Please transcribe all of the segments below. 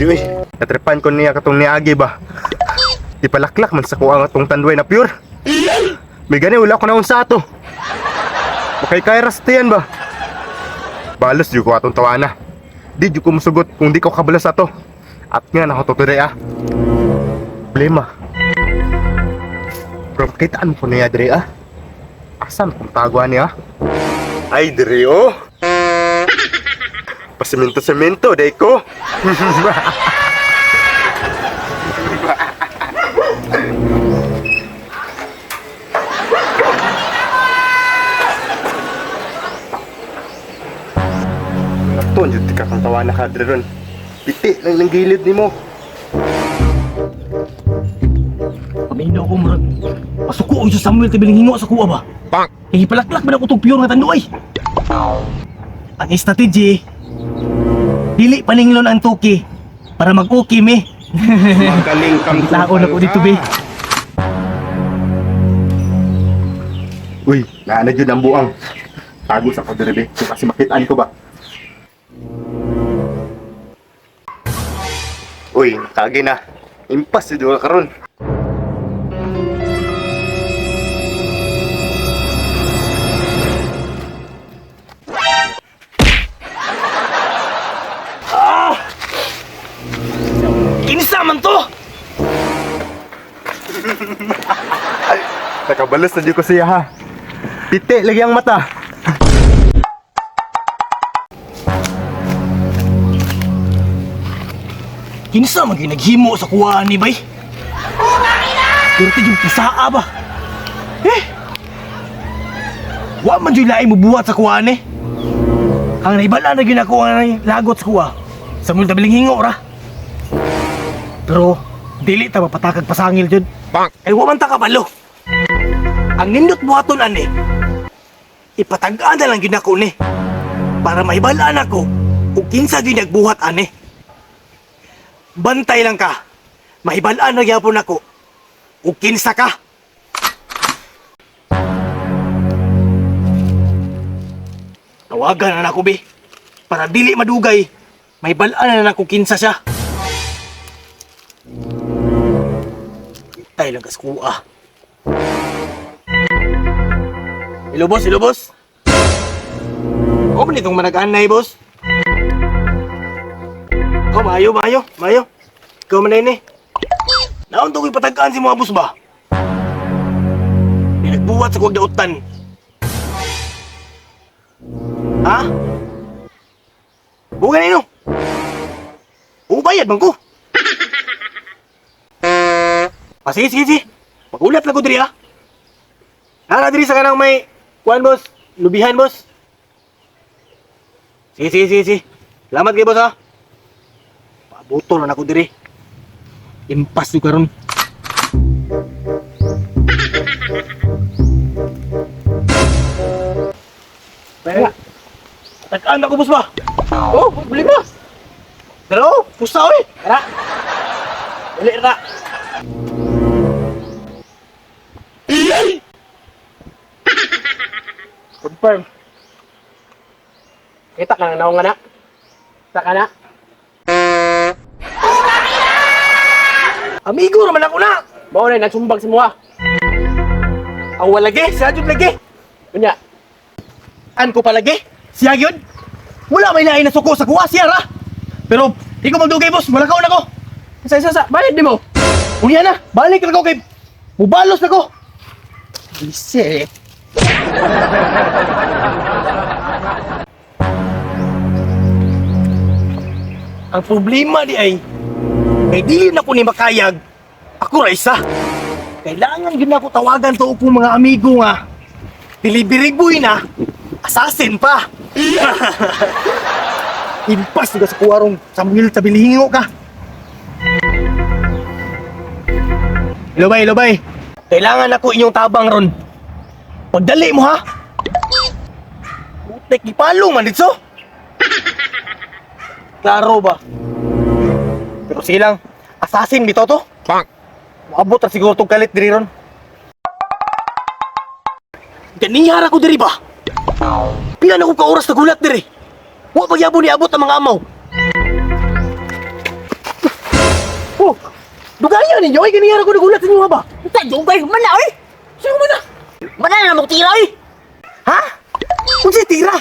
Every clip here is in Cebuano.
Si uy, natripan ko niya katong niagi ba. Di palaklak man sa kuha nga tong tanduay na pure. May gani wala ko na unsa ato. Makay kay rastiyan ba? Balos jud ko atong tawana. Di jud ko musugot kung di ko kabalos ato. At nga nako to ah. Problema. Pero makitaan ko niya diri ah. Asan kung taguan niya? Ay diri oh. Pasimento-semento, day ko. Ito, jud ka kang tawa na ka diri ron. Piti lang ng gilid nimo. Paminaw ko murag. Pasuko sa Samuel tibiling hingo sa kuha ba? Bang! Eh, palaklak man ako tong pure nga tanduay. Ang strategy, dili paninglon ang tuki para mag-okay mi. Magaling kang Laon ako dito, be. Uy, naa na jud ang buang. Tago sa ko diri, be. Kung kasi makitaan ko ba. Uy, kagi na. Impas jud ka karon. Kinsa man to? Nakabalos na jud ko siya ha. Piti lagi ang mata. Kinsa man gyud naghimo sa kuha ni bay? Pero yung pusaa ba? Eh! Wa man jud lain mobuhat sa kuha ni. Ang naibala na gyud ako ang lagot sa kuha. Samuel Tabiling hingo ra. Pero dili ta mapatakag pasangil jud. Bang! Kay wa man ta kabalo. Ang nindot buhaton ani, ipatag-an na lang gyud nako ni para mahibalaan ako ug kinsa gyud nagbuhat ani. Bantay lang ka. Mahibalaan na gyapon ako ug kinsa ka. Tawagan na nako be. Para dili madugay, mahibalaan na nako kinsa siya. Tay lang kas kuha. Hello boss, hello boss. O man itong manag-anay boss. Oh, maayo, maayo, maayo. Ikaw man na yun eh. Naon to ko'y patagaan si mga boss ba? May nagbuhat sa kuwag dautan. Ha? Bukan na Oo, bayad man ko. Ah, sige, sige, sige. Magulat lang ko diri ah. Nara diri sa kanang may kuan boss, lubihan boss. Sige, sige, sige, sige. Salamat kay boss ha. Pabuto na ako diri. Impas yung karon. Pero, tagaan ako boss ba? Oh, buli ba? Pero, pusa oy. Tara. Dali ra. Confirm. Kita ka na naong nga na. Kita ka na. Amigo raman ako na. Mao na nagsumbag sa mua. Awa lagi, siya jud lagi. Unya, An ko palagi? Siya yun? Wala may lain na suko sa kuha, siya ra. Pero, di ko magdugay, boss. Wala kaon ako. sa bayad nimo. Unya na, balik na ko kay... Mubalos na ko. Bisit. Ang problema di ay, kay dili na ko ni makayag, ako ra isa. Kailangan gyud na ako tawagan to akong mga amigo nga. Delivery boy na, assassin pa. Impas ka sa kuwarong Samuel sa bilihingo ka. Hello bay, hello bay. Kailangan ako inyong tabang ron. Pagdali mo ha. Putek, ipalo man dito. Klaro ba? Pero silang, assassin bitaw to. Bang! Maabot ra siguro tong kalit diri ron. Ganihara ko diri ba? Pila na ko ka oras nagulat diri. Wa pagyabo ni abot ang mga amaw. Dugayan ninyo ay ganiyara ko nagulat sa inyo ha ba? Ta dugay man na oy. Sino man na? Mana na mo tira oy. Ha? Unsay tira?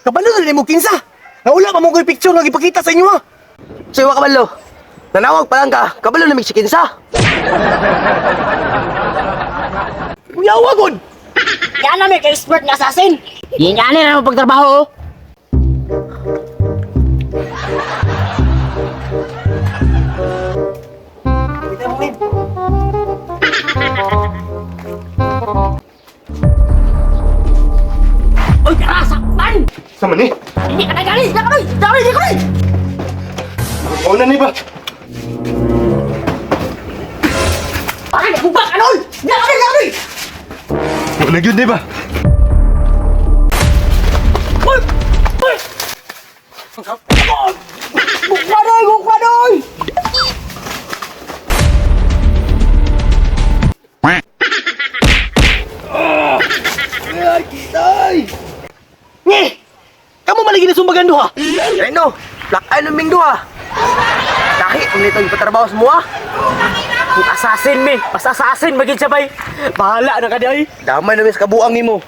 Kabalo na nimo kinsa? Naula pa mo ko'y picture nga gipakita sa inyo ha. So, iwa kabalo. Nanawag pa lang ka, kabalo na mig si kinsa. Uyawa gud. Yan na may ka-expert nga assassin. Yan na mo pagtrabaho oh. Kita mo men. Oy, tara saktan. Sa man eh. Hindi ka na gani. Dali, dali, dali. Mao na ni ba? Parang nagubak anol. Dali, dali. Wala gyud ni ba? Gukwa doy, gukwa doy. Nge! Kamu malagi na sumbagan duha. Ay no, black eye ng ming duha. Kahit kung nito ipatrabaho sa mua. Assassin me, pas assassin magin sabay. Bahala na ka day. Damay na mis kabuang nimo.